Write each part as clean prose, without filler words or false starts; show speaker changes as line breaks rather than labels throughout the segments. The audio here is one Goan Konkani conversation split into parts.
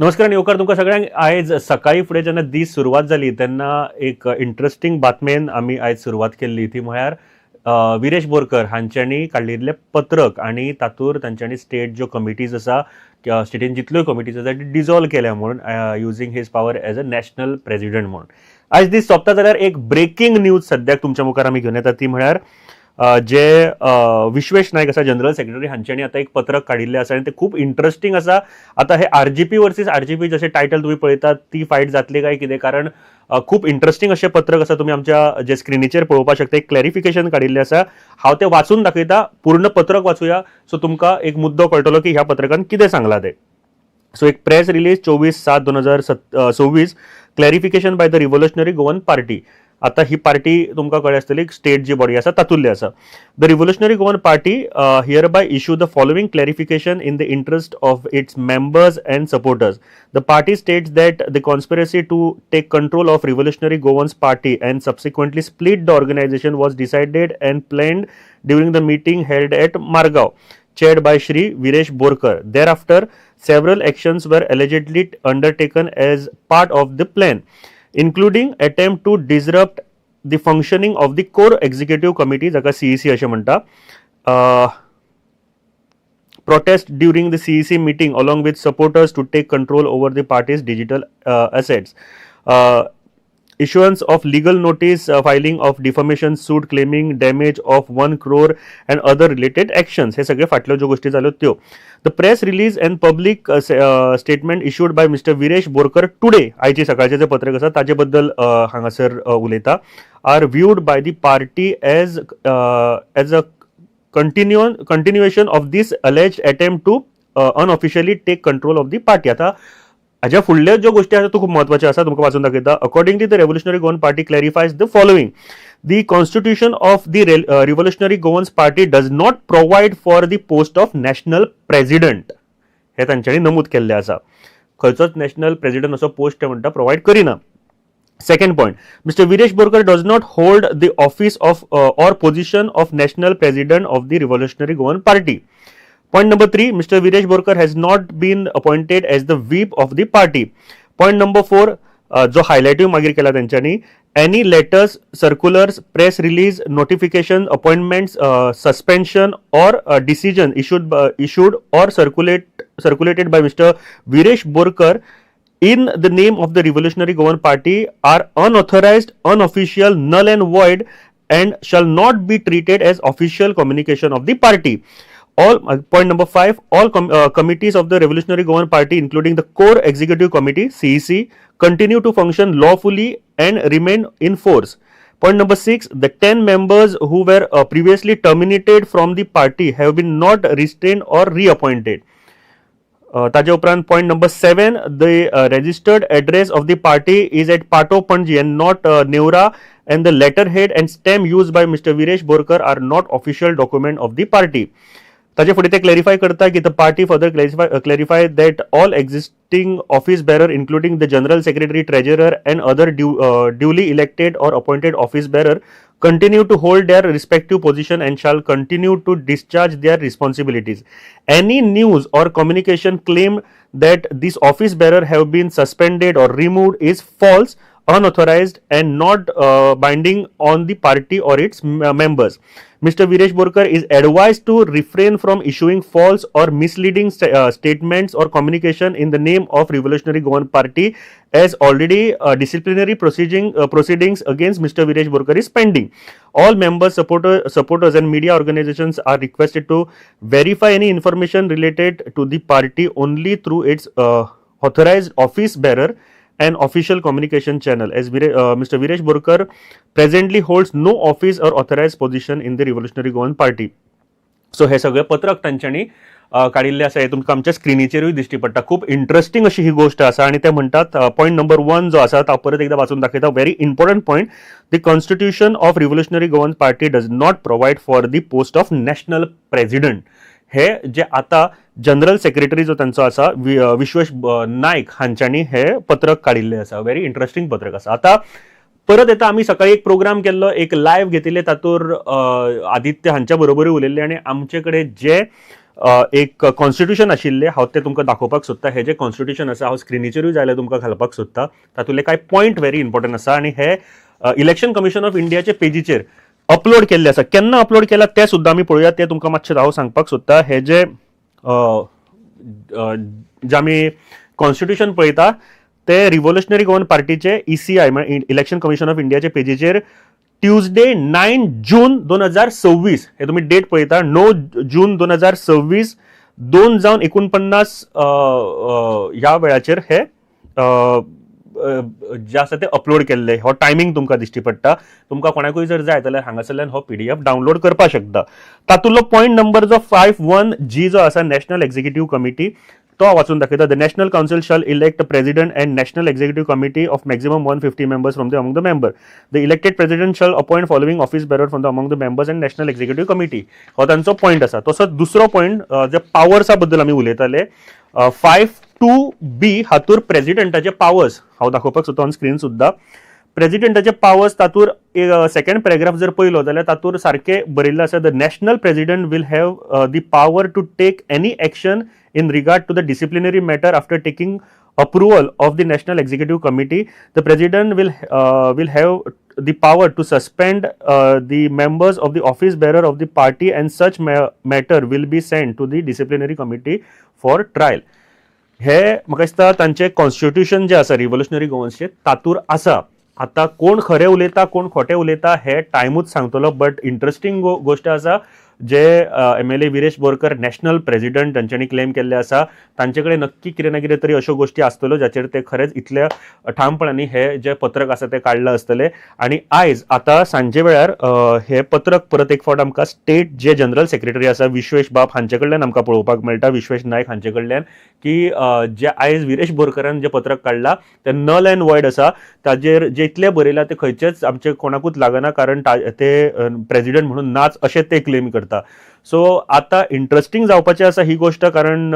नमस्कार आनी येवकार तुमकां सगळ्यांक. आयज सकाळी फुडें जेन्ना दीस सुरवात जाली तेन्ना एक इंट्रस्टींग बातमेन आमी आयज सुरवात केल्ली, ती म्हळ्यार विरेश बोरकर हांच्यांनी काडिल्लें पत्रक आनी तातूंत तांच्यांनी स्टेट ज्यो कमिटीज आसा, स्टेटीन जितल्यो कमिटीज आसा ती डिजॉल्व केल्या म्हणून, using his power as a national president म्हणून. आयज दीस सोंपता जाल्यार एक ब्रेकींग न्यूज सद्याक तुमच्या मुखार आमी घेवन येता, ती म्हळ्यार जे विश्वेश नायक आसा जनरल सेक्रेटरी, हांच्यांनी आतां एक पत्रक काडिल्लें आसा आनी तें खूब इंट्रस्टींग आसा. आतां हे आरजीपी वर्सीस आरजीपी जशें टायटल तुमी पळयतात, ती फायट जातली काय कितें, कारण खूब इंट्रस्टींग अशें पत्रक आसा. तुमी आमच्या जे स्क्रिनीचेर पळोवपाक शकता, एक क्लॅरिफिकेशन काडिल्लें आसा. हांव तें वाचून दाखयता. पूर्ण पत्रक वाचुया, सो तुमकां एक मुद्दो कळटलो की ह्या पत्रकान कितें सांगलां तें. सो एक press release, 24/7/2026, clarification by the Revolutionary Goan Party. आता ही पार्टी तुमकां कळ्ळी आसतली, स्टेट जी बॉडी आसा तातूंतली आसा. The Revolutionary Goan Party hereby issue the following clarification in the interest of its members and supporters. The party states that the conspiracy to take control of Revolutionary Goans Party and subsequently split the organization was decided and planned during the meeting held at Margao, chaired by Shri Viresh Borkar. Thereafter, several actions were allegedly undertaken as part of the plan, including attempt to disrupt the functioning of the core executive committee, जाका CEC अशें म्हणटा, protest during the CEC meeting along with supporters to take control over the party's digital assets, issuance of legal notice, filing of defamation suit claiming damage of 1 crore and other related actions. हे सगळे फाटल्यो ज्यो गोष्टी जाल्यो त्यो. The press release and public statement issued by Mr. Viresh Borkar today, आयची सकाळचें जे पत्रक आसा ताचे बद्दल हांगासर उलयता, are viewed by the party as a continuation of this alleged attempt to unofficially take control of the party. आता हाज्या फुडल्यो ज्यो गोष्टी आसा त्यो खूब म्हत्वाच्यो आसा, तुमकां वाचून दाखयता. Accordingly, the Revolutionary Goan Party clarifies the following. The constitution of the Revolutionary Goans Party does not provide for the post of national president. हे तांच्यांनी नमूद केल्लें आसा. खंयचोच नॅशनल प्रेसिडेंट असो पोस्ट ते म्हणटा प्रोवायड करिना. Second point, Mr. Viresh Borkar does not hold the office of or position of national president of the Revolutionary Goan Party. Point number three, Mr. Viresh Borkar has not been appointed as the whip of the party. Point number four, जो हायलायटूय मागीर केला तेंच्यांनी, any letters, circulars, press release, notification, appointments, suspension or decision issued or circulated by Mr. Viresh Borkar in the name of the Revolutionary Goan Party are unauthorized, unofficial, null and void, and shall not be treated as official communication of the party. All point number five, all committees of the Revolutionary Goan Party, including the core executive committee (CEC), continue to function lawfully and remain in force. Point number six, the 10 members who were previously terminated from the party have been not retained or reappointed. ताजे उपरांत point number seven, the registered address of the party is at Patto, Panaji and not Neora, and the letterhead and stamp used by Mr. Viresh Borkar are not official document of the party. ताजे फुडें ते क्लॅरिफाय करता की the party further clarify that all existing office bearer, including the general secretary, treasurer and other duly elected or appointed office bearer, continue to hold their respective position and shall continue to discharge their responsibilities. Any news or communication claimed that this office bearer have been suspended or removed is false, unauthorized and not binding on the party or its members. Mr. Viresh Borkar is advised to refrain from issuing false or misleading statements or communication in the name of Revolutionary Goan Party, as already disciplinary proceedings against Mr. Viresh Borkar is pending. All members, supporters and media organizations are requested to verify any information related to the party only through its authorized office bearer and official communication channel, as Mr. Viresh Borkar presently holds no office or authorized position in the Revolutionary Goan Party. So हे सगळे पत्रक तांच्यांनी काडिल्लें आसा. हे तुमकां आमच्या स्क्रिनीचेरूय दिश्टी पडटा. खूब इंट्रस्टींग अशी ही गोश्ट आसा आनी ते म्हणटात, पॉयंट नंबर वन जो आसा तो हांव परत एकदां वाचून दाखयता. Very important point, the constitution of Revolutionary Goan Party does not provide for the post of national president. हे जे आता जनरल सेक्रेटरी जो तांचो आसा, विश्वेश नायक हांच्यांनी हे पत्रक काडिल्लें आसा. व्हेरी इंट्रस्टींग पत्रक आसा. आता परत येता, आमी सकाळी एक प्रोग्राम केल्लो, एक लायव्ह घेतिल्ले, तातूंत आदित्य हांच्या बरोबरूय उलयल्ले आनी आमचे कडेन जे एक कॉन्स्टिट्युशन आशिल्लें, हांव तें तुमकां दाखोवपाक सोदता. हें जें कॉन्स्टिट्युशन आसा हांव स्क्रिनीचेरूय जाय जाल्यार तुमकां घालपाक सोदता. तातूंतले कांय पॉयंट व्हेरी इम्पॉर्टंट आसा आनी हे इलेक्शन कमिशन ऑफ इंडियाचे पेजीचेर अपलोड केल्ले आसा. केन्ना अपलोड केला तें सुद्दां आमी पळोवया, तें तुमकां मातशें हांव सांगपाक सोदता. हे जे जे आमी कॉन्स्टिट्युशन पळयता ते रिव्होल्युशनरी गोवन पार्टीचे ECI म्हळ्यार इलेक्शन कमिशन ऑफ इंडियाचे पेजीचेर ट्युजडे 9 जून 2026 हे तुमी डेट पळयता, 9 जून 2026 2:49 ह्या वेळाचेर हे जे आसा ते अपलोड केल्ले. हो टायमींग तुमकां दिश्टी पडटा. तुमकां कोणाकूय जर जाय जाल्यार हांगासरल्यान हो PDF download करपाक शकता. तातूंतलो पॉयंट नंबर जो 5(1)(g) जो आसा नॅशनल एक्झिक्युटीव कमिटी तो वाचून दाखयता. The national council shall elect president and national executive committee of maximum 150 members from the among the member. The elected president shall appoint following office bearer from the among the members and national executive committee. हो तांचो पॉयंट आसा. तसोच दुसरो पॉयंट जे पावर्सा बद्दल आमी उलयताले 5(2)(b) हातूर प्रेजिडेंटाचे पावर्स हांव दाखोवपाक सोदता ऑन स्क्रीन सुद्दां. प्रेजिडेंटाचे पावर्स तातूर सेकंड पॅराग्राफ जर पळयलो जाल्यार तातूर सारकें बरयल्लें आसा, the national president will have the power to take any action in regard to the disciplinary matter after taking approval of the National Executive Committee. The president will have the power to suspend the members of the office bearer of the party and such matter will be sent to the disciplinary committee for trial. हे म्हाका दिसता तांचे कॉन्स्टिट्युशन जे आसा रिव्होल्युशनरी गोवन्सचे तातूर आसा. आतां कोण खरें उलयता कोण खोटें उलयता हे टायमूच सांगतलो. बट इंट्रस्टींग गोश्ट आसा जे MLA Viresh Borkar national president तांच्यांनी क्लेम केल्ले आसा, तांचे कडेन नक्की कितें ना कितें तरी अश्यो गोश्टी आसतल्यो जाचेर ते खरेंच इतल्या ठामपणांनी हे जे पत्रक आसा तें काडलां आसतलें. आनी आयज आतां सांजे वेळार हें पत्रक परत एक फावट आमकां स्टेट जे जनरल सेक्रेटरी आसा विश्वेश बाब हांचे कडल्यान आमकां पळोवपाक मेळटा, विश्वेश नायक हांचे कडल्यान, की जे आयज विरेश बोरकरान जे पत्रक काडलां तें नल अँड वॉयड आसा. ताजेर जे इतलें बरयलां तें खंयचेच आमचे कोणाकूच लागना, कारण ते प्रेजिडेंट म्हणून नाच अशें ते क्लेम करता. सो आतां इंट्रस्टींग जावपाचें आसा ही गोश्ट, कारण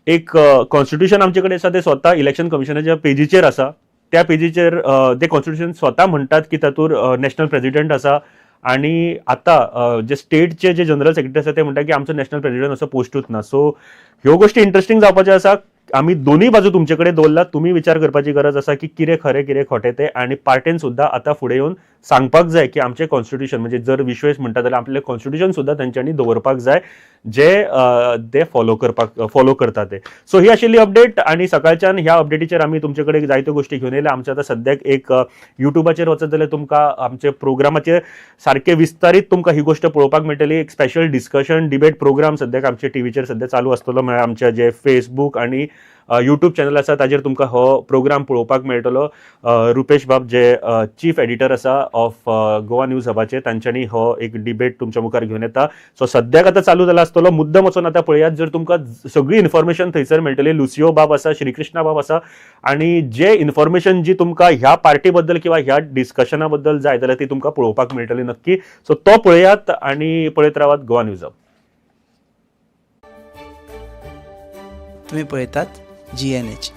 एक कॉन्स्टिट्युशन आमचे कडेन आसा तें स्वता इलेक्शन कमिशनाच्या पेजीचेर आसा. त्या पेजीचेर ते कॉन्स्टिट्युशन स्वता म्हणटात की तातूंत नॅशनल प्रेजिडेंट आसा. आनी आतां जे स्टेटचे जे जनरल सेक्रेटरी आसा ते म्हणटा की आमचो नॅशनल प्रेजिडेंट असो पोस्टूच ना. सो ह्यो गोश्टी इंट्रस्टींग जावपाच्यो आसा. आमी दोनूय बाजू तुमचे कडेन दवरला, तुमी विचार करपाची गरज आसा की कितें खरें कितें खोटें तें. आनी पार्टेन सुद्दां आतां फुडें येवन सांगपाक जाय की आमचें कॉन्स्टिट्युशन, म्हणजे जर विश्वेश म्हणटा जाल्यार आपलें कॉन्स्टिट्युशन सुद्दां तेंच्यांनी दवरपाक जाय जे ते फॉलो करता ते. सो ही आशिल्ली अपडेट आनी सकाळच्यान ह्या अपडेटीचेर आमी तुमचे कडेन जायत्यो गोश्टी घेवन येयल्या. आमचे आतां सद्याक एक युट्यूबाचेर वचत जाल्यार तुमकां आमचे प्रोग्रामाचेर सारकें विस्तारीत तुमकां ही गोश्ट पळोवपाक मेळटली. एक स्पेशल डिस्कशन डिबेट प्रोग्राम सद्याक आमच्या टिवीचेर सद्या चालू आसतलो, म्हळ्यार आमचे जे फेसबूक आनी युट्यूब चॅनल आसा ताजेर तुमकां हो प्रोग्राम पळोवपाक मेळटलो. रुपेश बाब जे चीफ एडिटर आसा ऑफ गोवा न्यूज हबाचे, तांच्यांनी हो एक डिबेट तुमच्या मुखार घेवन येता. सो सद्याक आतां चालू जाला आसतलो, मुद्दम वचून आतां पळयात, जर तुमकां सगळी इन्फॉर्मेशन थंयसर मेळटली. लुसियो बाब आसा, श्रीकृष्णा बाब आसा, आनी जे इन्फॉर्मेशन जी तुमकां ह्या पार्टी बद्दल किंवा ह्या डिस्कशना बद्दल जाय जाल्यार ती तुमकां पळोवपाक मेळटली नक्की. सो तो पळयात आनी पळयत रावात गोवा न्यूज हब.
तुम्ही पळयतात GNH.